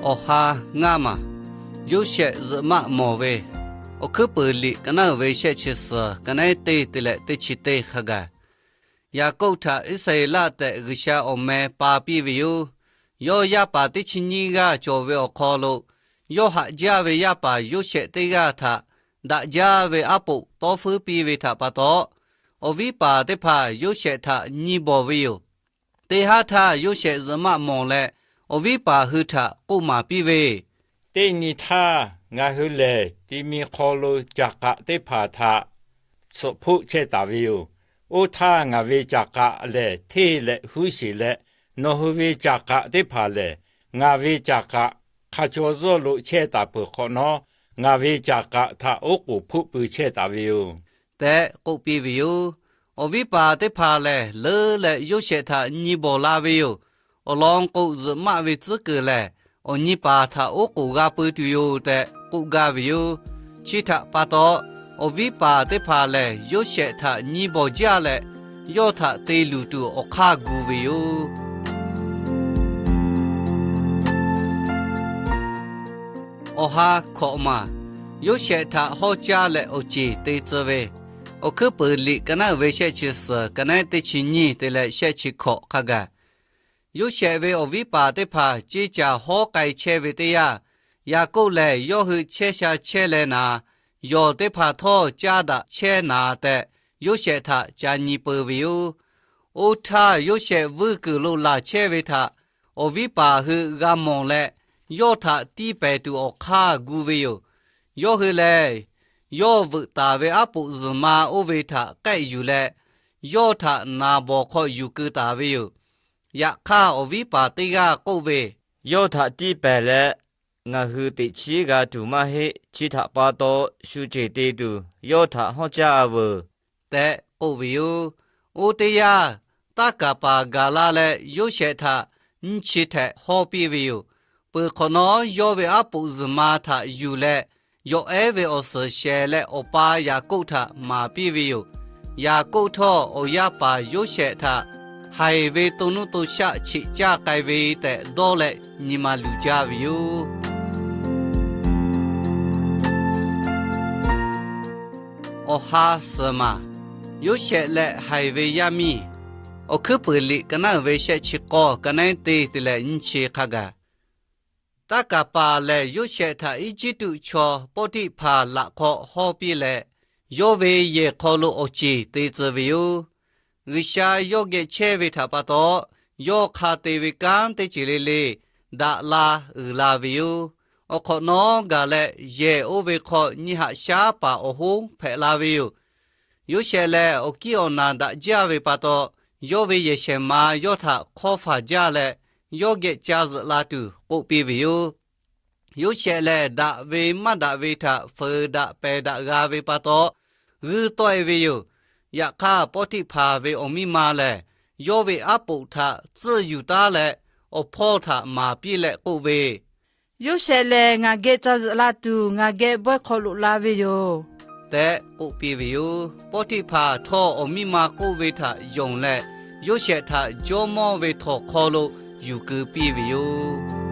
Awˬ ha ngaˇ maˬ, Yoˇsehꞈ zuhꞈ maˆ mawˬ ve, awˬ hkuiˉ puiˍ liꞈ ka naˉ uiˍ ve shehˆ chi suhˍ ka nehˉ teˇ te leh teˇ chi teˇ hk'a gaˬ, Yaˍkoˆ htaꞈ Iˉsaˍreˍlaˆ tehꞈ G'uiˬsha awˬ meh pa piˇ ve yoˬ. Yawˇ yaˇ paˍ teˇ chi nyiˇ g'aˇ cawˬ ve awˬ hk'aw lo, yawˇ haꞈ jaˇ ve yaˇ paˍ Yoˇsehꞈ teˇ g'aˇ htaꞈ daꞈ jaˇ ve aˉ poꞈ tawˇ feuˉ piˇ ve htaꞈ pa taw, awˬ viˉ paˍ teˇ hpaˍ Yoˇsehꞈ htaꞈ nyi bawˬ ve yoˬ. Teˇ haˉ htaˇ Yoˇsehꞈ zuhꞈ maˆ mawˬ leh, awˬ viˉ paˍ hui htaꞈ k'oˆ maˍ piˇ ve, Teˇ nyi htaˇ ngaˬ hui lehˬ ti mi hk'aw lo caˬ k'aꞈ teˇ hpaˍ htaꞈ tsuhꞈ hpoˆ chehˇ taˍ ve yoˬ. Oˇ htaˇ ngaˬ ve caˬ k'aꞈ lehˬ hteˇ leh huˉ sheˬ leh, nawˬ hui ve caˬ k'aꞈ teˇ hpaˍ lehˬ ngaˬ ve caˬ k'aꞈ hk'a caw zuhˇ lo chehˇ taˍ peuˬ hk'awꞈ nawˉ, ngaˬ ve caˬ k'aꞈ htaꞈ oˉ k'oˍ hpoˆ pui chehˇ taˍ ve yoˬ tehꞈ k'oˆ piˇ ve yoˬ. Awˬ viˉ paˍ teˇ hpaˍ lehˬ leuˉ leh Yoˇsehꞈ htaꞈ nyi bawˬ la ve yoˬ. Awˬ lawn k'o, zuhꞈ maˆ ve tcuhˉ kuiˬ lehˬ awˬ nyi paˍ htaꞈ oˉ k'oˍ g'a pui tuˬ yoˬ tehꞈ k'oˆ gaˇ ve yoˬ. Chi htaꞈ pa taw, awˬ viˉ paˍ teˇ hpaˍ lehˬ Yoˇsehꞈ htaꞈ nyi bawˬ jaˇ leh, yawˇ htaꞈ te luˬ tuˬ awˬ hk'aˇ gu ve yoˬ. Awˬ ha hkawꞈ maˬ, Yoˇsehꞈ htaꞈ hawˇ caˇ leh awˬ ceˬ te tcuh ve, awˬ hkuiˉ puiˍ liꞈ ka naˉ uiˍ ve shehˆ chi suhˍ ka nehˉ teˇ chi nyiˇ te leh shehˆ chi hkawꞈ hk'a gaˬ, Yoˇsehꞈ ve awˬ viˉ paˍ teˇ hpaˍ ceˇ caˬ hawˉ k'ai chehˇ ve teˇ yanˇ, Yaˍkoˆ lehˬ yawˇ hui chehˇ sha chehˇ leh naˍ, yawˬ teˇ hpaˍ htawˇ caˇ daꞈ chehˇ naˍ tehꞈ Yoˇsehꞈ htaꞈ ca nyi peu ve yoˬ. Oˇ htaˇ Yoˇsehꞈ vuiˇ kuiˬ lo laˬ chehˇ ve htaꞈ awˬ viˉ paˍ hui g'a mawˬ leh, yawˇ htaꞈ tiˇ pehˍ tuˬ awˬ hk'aˇ gu ve yoˬ. Yawˇ hui lehˬ, yawˇ veuꞈ taˍ ve aˉ poꞈ zuhˬ ma oˇ ve htaꞈ k'ehˆ yuˬ leh, yawˇ htaꞈ naˍ bawˬ hk'aw yuˬ keu taˍ ve yoˬ. Yaꞈ hk'aˇ, awˬ viˉ paˍ teˇ g'aˇ k'oˆ ve, Yawˇ htaꞈ tiˇ pehˍ leh, ngaˬ hui teꞈ chiˉ g'a tuˬ maˇ heˆ. Chi htaꞈ pa taw, shu ceˬ te tuˬ yawˇ htaꞈ hawˇ caˇ veuˬ tehꞈ k'oˆ ve yoˬ. Oˇ teˇ yanˇ, taˇ kaˍ paˍ gaˬ la leh Yoˇsehꞈ htaꞈ nyiˇ chi htehꞈ hawˇ piˇ ve yoˬ. Peuˬ hk'awꞈ nawˉ, yawˇ ve aˉ poꞈ zuhˬ ma htaꞈ yuˬ leh, yawˬ ehˉ ve awˬ suhˍ shehˍ leh awˬ pa Yaˍkoˆ htaꞈ maˍ piˇ ve yoˬ. Yaˍkoˆ htawˇ, awˬ yaˇ paˍ Yoˇsehꞈ htaꞈ haiˬ ve to nuˇ to shaˆ cheꞈ caˇ k'ai ve tehꞈ dawˇ leh nyi ma luˬ jaˇ ve yoˬ. Awˬ ha suhˍ maˬ, Yoˇsehꞈ leh haiˬ ve yaˇ miˇ. Awˬ hkuiˉ puiˍ liꞈ ka naˉ uiˍ ve shehˆ chi k'awˇ ka nehˉ teˇ te leh nyiˇ chi hk'a gaˬ, taˇ kaˍ paˍ lehˬ Yoˇsehꞈ htaꞈ Eˇjiˇtuꞈ chaw Poˇtiˆhpaˍ laꞈ hk'aw hawˇ piˇ leh, yawˇ ve yehˬ hk'aw lo awˬ ceˬ te tcuh ve yoˬ. G'uiˬsha yawˇ geh chehˇ ve htaꞈ pa taw, yawˇ hk'a te ve kanˉ teˇ ceuˬ le le daꞈ la uiˍ la ve yoˬ. Awˬ hk'awꞈ nawˉ gaˬ leh, yehˬ oˇ ve hk'aw nyiˇ haꞈ shaˉ paˍ awˬ hoˉ hpehꞈ la ve yoˬ. Yoˇsehꞈ lehˬ, awˬ kiˇ awˬ naˬ daꞈ jaˇ ve pa taw, yawˇ ve yehˬ shehˍ ma yawˇ htaꞈ hk'awˇ faˍ jaˇ leh, yawˇ geh ca zuhꞈ la tuˬ k'oˆ piˇ ve yoˬ. Yoˇsehꞈ lehˬ, daꞈ ve maˇ daꞈ ve htaꞈ feuˍ daꞈ pehˍ daꞈ g'a ve pa taw, g'uiˇ tawˆ e ve yoˬ. Yaꞈ hk'aˇ, Poˇtiˆhpaˍ ve awˬ miˇ ma lehˬ, yawˇ ve aˉ poꞈ htaꞈ tcuhˆ yuˬ taˉ leh, awˬ hpawˇ htaꞈ maˍ piˇ leh k'oˆ ve, Yoˇsehꞈ lehˬ ngaˬ geh ca zuhꞈ la tuˬ, ngaˬ geh bawehˇ hk'aw loꞈ la ve yoˬ tehꞈ k'oˆ piˇ ve yoˬ. Poˇtiˆhpaˍ htawˇ awˬ miˇ ma k'oˆ ve htaꞈ yonˍ leh, Yoˇsehꞈ htaꞈ jawˇmawˇ ve htawnˍ hk'aw lo yuˬ keu piˇ ve yoˬ.